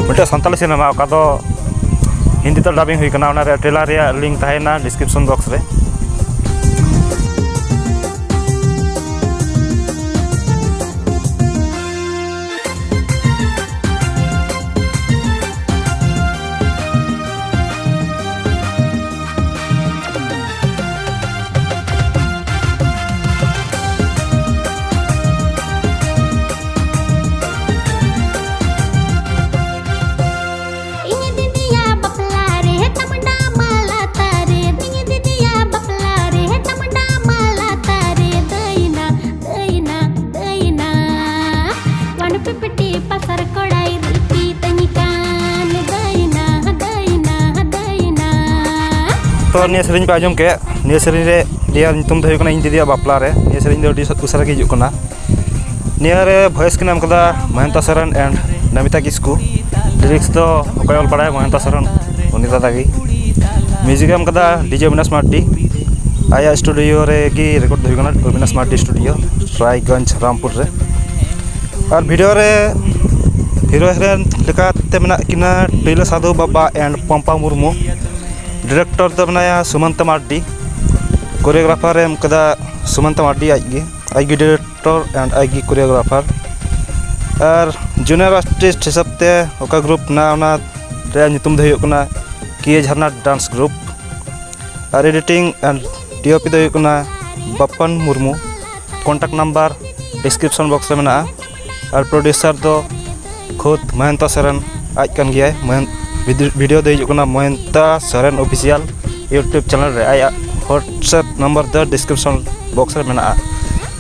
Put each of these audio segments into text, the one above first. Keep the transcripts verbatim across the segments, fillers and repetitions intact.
ᱢᱤᱫᱴᱮᱱ ᱥᱟᱱᱛᱟᱲᱤ ᱥᱤᱱᱮᱢᱟ, ᱚᱠᱟ ᱫᱚ ᱦᱤᱱᱫᱤ ᱛᱮ ᱰᱟᱵᱤᱝ ᱦᱩᱭ ᱠᱟᱱᱟ, ᱚᱱᱟ ᱨᱮᱭᱟᱜ ᱴᱨᱮᱞᱟᱨ ᱨᱮᱭᱟᱜ ᱞᱤᱝᱠ ᱛᱟᱦᱮᱱᱟ ᱰᱤᱥᱠᱨᱤᱯᱥᱚᱱ ᱵᱚᱠᱥ ᱨᱮ᱾ ᱤᱧ ᱫᱤᱫᱤᱭᱟ ᱵᱟᱯᱞᱟ ᱨᱮ ᱛᱟᱢᱰᱟ ᱢᱟᱞᱟ ᱛᱟᱨᱮ, ᱤᱧ ᱫᱤᱫᱤᱭᱟ ᱵᱟᱯᱞᱟ ᱨᱮ ᱛᱟᱢᱰᱟ ᱢᱟᱞᱟ ᱛᱟᱨᱮ, ᱫᱟᱹᱭᱱᱟ, ᱫᱟᱹᱭᱱᱟ, ᱫᱟᱹᱭᱱᱟ᱾ ᱚᱱ ᱯᱤᱯᱤᱴᱤ ᱯᱟᱥᱟᱨ ᱠᱚᱲᱟᱭ ᱨᱤᱯᱤ ᱛᱟᱹᱧ ᱠᱟᱱ, ᱫᱟᱹᱭᱱᱟ, ᱫᱟᱹᱭᱱᱟ, ᱫᱟᱹᱭᱱᱟ᱾ ᱛᱚ, ᱱᱤᱭᱟᱹ ᱥᱮᱨᱮᱧ ᱯᱮ ᱟᱸᱡᱚᱢ ᱠᱮᱫ, ᱱᱤᱭᱟᱹ ᱥᱮᱨᱮᱧ ᱨᱮ, ᱱᱤᱭᱟᱹ ᱧᱩᱛᱩᱢ ᱫᱚ ᱦᱩᱭᱩᱜ ᱠᱟᱱᱟ ᱤᱧ ᱫᱤᱫᱤᱭᱟᱜ ᱵᱟᱯᱞᱟ ᱨᱮ᱾ ᱱᱤᱭᱟᱹ ᱥᱮᱨᱮᱧ ᱫᱚ ᱟᱹᱰᱤ ᱩᱥᱟᱹᱨᱟ ᱜᱮ ᱦᱤᱡᱩᱜ ᱠᱟᱱᱟ᱾ ᱱᱤᱭᱟᱹ ᱨᱮ ᱵᱷᱚᱭᱮᱥ ᱠᱤᱱ ᱮᱢ ᱠᱟᱫᱟ ᱢᱚᱦᱮᱱᱛᱟ ᱥᱚᱨᱮᱱ and ᱱᱚᱢᱤᱛᱟ ᱠᱤᱥᱠᱩ᱾ ᱞᱤᱨᱤᱠᱥ ᱫᱚ ᱚᱠᱚᱭ ᱚᱞ ᱵᱟᱲᱟᱭᱟ? ᱢᱚᱦᱮᱱᱛᱟ ᱥᱚᱨᱮᱱ, ᱩᱱᱤ ᱫᱟᱫᱟ ᱜᱮ᱾ ᱢᱤᱭᱩᱡᱤᱠ ᱮ ᱮᱢ ᱠᱟᱫᱟ ᱰᱤᱡᱮ ᱚᱵᱤᱱᱟᱥ ᱢᱟᱨᱰᱤ᱾ ᱟᱭᱟᱜ ᱥᱴᱩᱰᱤᱭᱳ ᱨᱮᱜᱮ ᱨᱮᱠᱚᱨᱰ ᱫᱚ ᱦᱩᱭ ᱠᱟᱱᱟ, ᱚᱵᱤᱱᱟᱥ ᱢᱟᱨᱰᱤ ᱥᱴᱩᱰᱤᱭᱳ, ᱨᱟᱭᱜᱚᱸᱡᱽ, ᱨᱟᱢᱯᱩᱨ ᱨᱮ᱾ ᱟᱨ ᱵᱷᱤᱰᱤᱭᱳ ᱨᱮ ᱦᱤᱨᱳ ᱦᱤᱨᱳᱭᱤᱱ ᱞᱮᱠᱟᱛᱮ ᱢᱮᱱᱟᱜ ᱠᱤᱱᱟ ᱴᱤᱞᱟᱹ ᱥᱟᱫᱷᱩ ᱵᱟᱵᱟ and ᱯᱚᱢᱯᱟ ᱢᱩᱨᱢᱩ᱾ ᱰᱤᱨᱮᱠᱴᱚᱨ ᱫᱚ ᱢᱮᱱᱟᱭᱟ ᱥᱩᱢᱟᱱᱛᱟ ᱢᱟᱨᱰᱤ᱾ ᱠᱳᱨᱤᱭᱳᱜᱨᱟᱯᱷᱟᱨ ᱮ ᱮᱢ ᱠᱟᱫᱟ ᱥᱩᱢᱟᱱᱛᱟ ᱢᱟᱨᱰᱤ ᱟᱡ ᱜᱮ, ᱟᱡ ᱜᱮ ᱰᱤᱨᱮᱠᱴᱚᱨ and ᱟᱡ ᱜᱮ ᱠᱳᱨᱤᱭᱳᱜᱨᱟᱯᱷᱟᱨ᱾ ᱟᱨ ᱡᱩᱱᱤᱭᱟᱨ ᱟᱨᱴᱤᱥᱴ ᱦᱤᱥᱟᱹᱵ ᱛᱮ ᱚᱠᱟ ᱜᱨᱩᱯ ᱢᱮᱱᱟᱜᱼᱟ, ᱚᱱᱟ ᱨᱮᱭᱟᱜ ᱧᱩᱛᱩᱢ ᱫᱚ ᱦᱩᱭᱩᱜ ᱠᱟᱱᱟ ᱠᱤᱭᱮ ᱡᱷᱟᱨᱱᱟ ᱰᱟᱱᱥ ᱜᱨᱩᱯ᱾ ᱟᱨ editing and D O P ᱫᱚ ᱦᱩᱭᱩᱜ ᱠᱟᱱᱟ Bapan Murmu. Contact number description box ᱨᱮ ᱢᱮᱱᱟᱜᱼᱟ᱾ ᱟᱨ ᱯᱨᱚᱰᱭᱩᱥᱟᱨ ᱫᱚ ᱠᱷᱩᱫ ᱢᱚᱦᱮᱱᱛᱟ ᱥᱚᱨᱮᱱ ᱟᱡ ᱠᱟᱱ ᱜᱮᱭᱟᱭ᱾ ᱢᱚᱦᱮᱱ-, ᱵᱷᱤᱰᱤ-, ᱵᱷᱤᱰᱤᱭᱳ ᱫᱚ ᱦᱤᱡᱩᱜ ᱠᱟᱱᱟ ᱢᱚᱦᱮᱱᱛᱟ ᱥᱚᱨᱮᱱ ᱚᱯᱷᱤᱥᱤᱭᱟᱞ YouTube ᱪᱮᱱᱮᱞ ᱨᱮ᱾ ᱟᱭᱟᱜ WhatsApp ᱱᱟᱢᱵᱟᱨ ᱫᱚ ᱰᱤᱥᱠᱨᱤᱯᱥᱚᱱ ᱵᱚᱠᱥ ᱨᱮ ᱢᱮᱱᱟᱜᱼᱟ᱾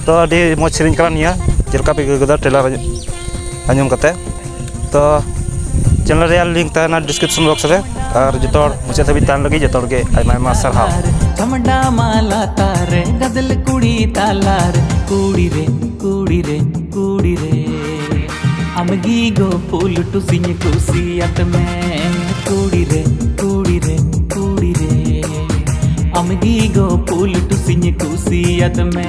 ᱛᱚ, ᱟᱹᱰᱤ ᱢᱚᱡᱽ ᱥᱮᱨᱮᱧ ᱠᱟᱱᱟ ᱱᱤᱭᱟᱹ, ᱪᱮᱫ ᱞᱮᱠᱟ ᱯᱮ ᱟᱹᱭᱠᱟᱹᱣ ᱠᱮᱫᱟ ᱴᱨᱮᱞᱟᱨ ᱟᱸᱡᱚᱢ ᱠᱟᱛᱮ? ᱛᱚ, ᱪᱮᱱᱮᱞ ᱨᱮᱭᱟᱜ ᱞᱤᱝᱠ ᱛᱟᱦᱮᱱᱟ ᱰᱤᱥᱠᱨᱤᱯᱥᱚᱱ ᱵᱚᱠᱥ ᱨᱮ᱾ ᱟᱨ ᱡᱚᱛᱚ ᱦᱚᱲ ᱢᱩᱪᱟᱹᱫ ᱫᱷᱟᱹᱵᱤᱡ ᱛᱟᱦᱮᱱ ᱞᱟᱹᱜᱤᱫ ᱡᱚᱛᱚ ᱦᱚᱲ ᱜᱮ ᱟᱭᱢᱟ ᱟᱭᱢᱟ ᱥᱟᱨᱦᱟᱣ᱾ ᱪᱷᱟᱢᱰᱟ ᱢᱟᱞᱟ ᱛᱟᱨᱮ ᱜᱟᱫᱮᱞ ᱠᱩᱲᱤ ᱛᱟᱞᱟᱨᱮ, ᱠᱩᱲᱤ ᱨᱮ, ᱠᱩᱲᱤ ᱨᱮ, ᱠᱩᱲᱤ ᱨᱮ, ᱟᱢᱜᱮ ᱜᱳ ᱯᱩᱞᱴᱩᱥᱤᱧ ᱠᱩᱥᱤᱭᱟᱫ ᱢᱮ᱾ ᱠᱩᱲᱤ ᱨᱮ, ᱠᱩᱲᱤ ᱨᱮ, ᱠᱩᱲᱤ ᱨᱮ, ᱟᱢᱜᱮ ᱜᱳ ᱯᱩᱞᱴᱩᱥᱤᱧ ᱠᱩᱥᱤᱭᱟᱫ ᱢᱮ᱾